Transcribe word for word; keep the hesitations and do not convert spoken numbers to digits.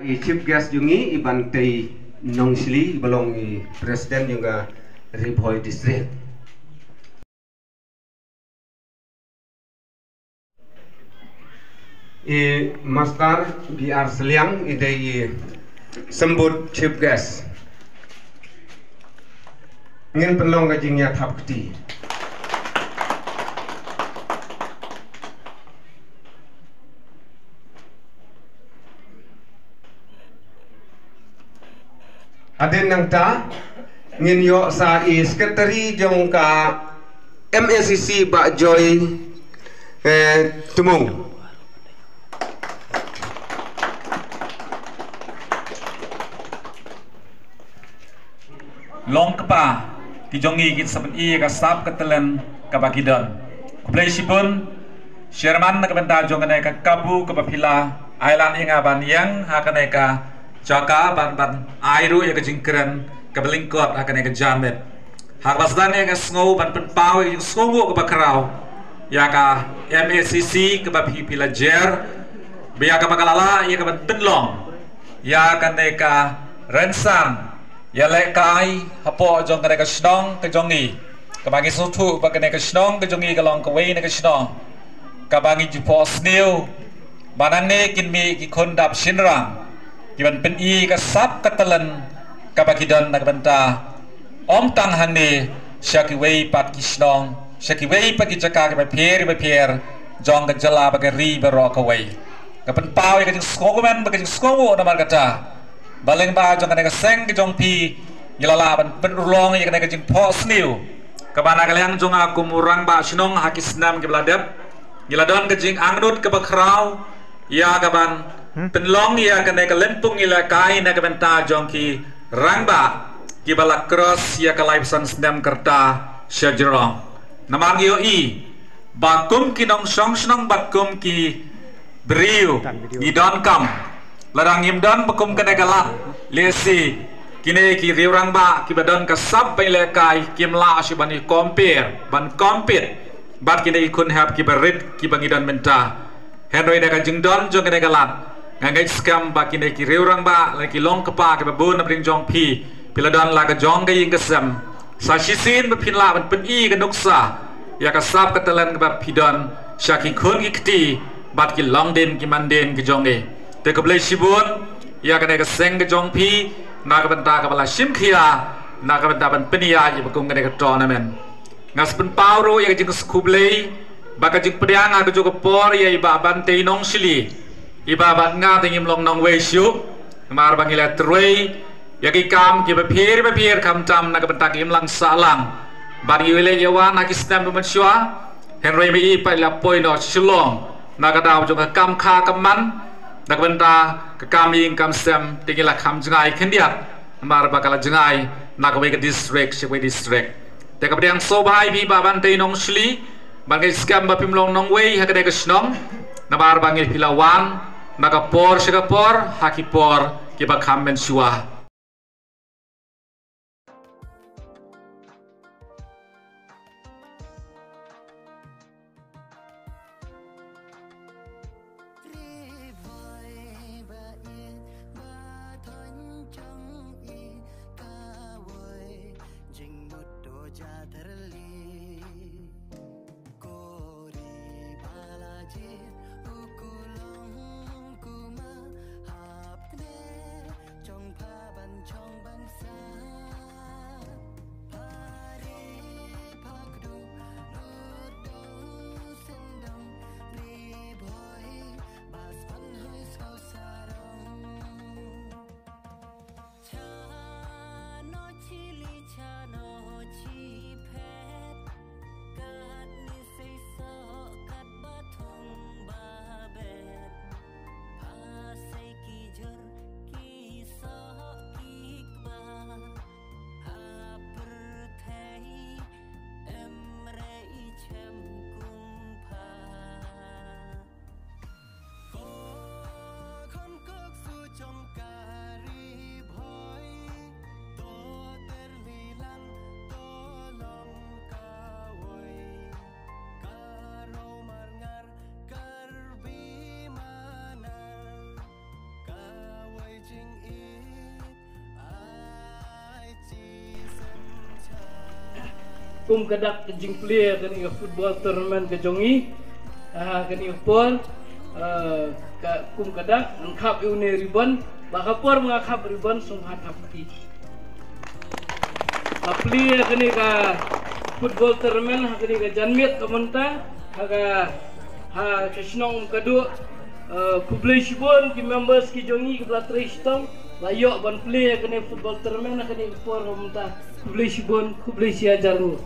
I chief guest jong ngi i Bantei Nongshli, i ba long i president jong ka Ri Bhoi District. I Master B R Sliang i dei i symbud chief guest. Ngin pynlong ka jingïathap kti. Hadien nangta ngin ïoh sa i secretary jong ka M A C C, Bah Joy, eh, Tmung. Long kpa, ki jong ngi ki sa pyni ïa ka sap ka talent kaba ki don. Khublei shibun, Chairman, na ka bynta jong kane ka kabu kaba phi la ai lad ïa nga ban ïeng ha kane ka jaka ban, ban ai ruh ïa ka jingkren kaba lyngkot ha kane ka janmiet. Ha kaba sdang ïa ka sngew ban pynpaw ïa ka jingsngewnguh kaba khraw ïa ka M A C C kaba phi, phi la jer, ba ïa kaba ka la lah ïa ka ban pynlong ïa kane ka rynsan ïalehkai hapoh jong kane ka shnong ka jong ngi. Kaba ngi sngewthuh ba kane ka shnong ka jong ngi ka long kawei na ka shnong kaba ngi ju phohsniew ba nangne kin mih ki khun dap shynrang ki ban pyni ka sap ka talent kaba ki don na ka bynta ym tang hangne, sha kiwei pat ki shnong, sha kiwei pat ki jaka kiba pher ba pher jong ka jylla bad ka ri baroh kawei. Nga pynpaw ïa ka jingsngewkmen bad ka jingsngewnguh namar kata ba lyngba jong kane ka seng ka jong phi ngi la lah ban pynurlong ïa kane ka jingphohsniew kaba na ka liang jong nga kum u rangbah shnong ha ki snem kiba la dep ngi la don ka jingangnud kaba khraw ïa ka ban pynlong ïa kane ka lympung ïalehkai na ka bynta jong ki rangbah kiba la cross ïa ka laiphew san snem ka rta sha jrong. Namar ngi ïohi ba kum ki nongshong shnong bad kum ki briew ngi donkam, lada ngim don ba kum kane ka lad, lehse kine ki riew rangbah kiba don ka sap ban ïalehkai kim lah shuh ban ïa compare, ban compete bad kine ki khun hep kiba rit kiba ngi don mynta. Hynrei da ka jingdon jong kane ka lad nga ngeit skhem ba kine ki riew rangbah lane ki long kpa kiba bun na pdeng jong phi, phi la don la ka jong ka ïing ka sem. Sa shisien ba phin lah ban pyni ka nuksa ïa ka sap ka talent kaba phi don sha ki khun ki kti bad ki longdien ki mandien ki jong ngi. Te khublei shibun ïa kane ka seng ka jong phi na ka bynta kaba la shim khia na ka bynta ban pynïaid ïa ba kum kane ka tournament. Nga sa pynpaw ruh ïa ka jingkhublei bad ka jingpdiang ha kajuh ka por ïa i Bah Bantei Nongshli. I Bah bad nga te ngim long nongwei shuh namar ba ngi la trei ïa ki kam kiba pher ba pher khamtam na ka bynta ka imlang sahlang. Bad ngi ïaleh ïawan ha ki snem ba mynshuwa. Hynrei ma i pat i la poi noh Shillong na ka daw jong ka kam kha kam man na ka bynta ka kam ïing kam sem, te ngi la kham jngai khyndiat namar ba ka la jngai na kawei ka district sha kawei district. Te ka pdiang sngewbha ïa phi Bah Bantei Nongshli, ba ngi ngeit skhem ba phim long nongwei ha kane ka shnong namar ba ngi, phi la wan na ka por sha ka por ha ki por kiba kham mynshuwa. Ri Bhoi ba ïeit ba thon jong i, kawei jingmut to ja tyrli. Ko ri ba la jied u kulong kuma hap ne jong pha Kum ka dak ka jingplie kane ka football tournament ka jong ngi. Ah, kane ka por, ah, ka, kum ka dak, ngan khap ïa une ribbon. Ba ka por nga khap ribbon, sngewbha thap kti. Nga plie kane ka football tournament ha kane ka janmiet ka mynta, ha ka, ha ka shnong Umkaduk. Eh, khublei shibun ki members ki jong ngi kiba la trei shitom, la ïoh ban plie kane football tournament ha kane ka por ka mynta. Khublei shibun, khublei shi hajar nguh.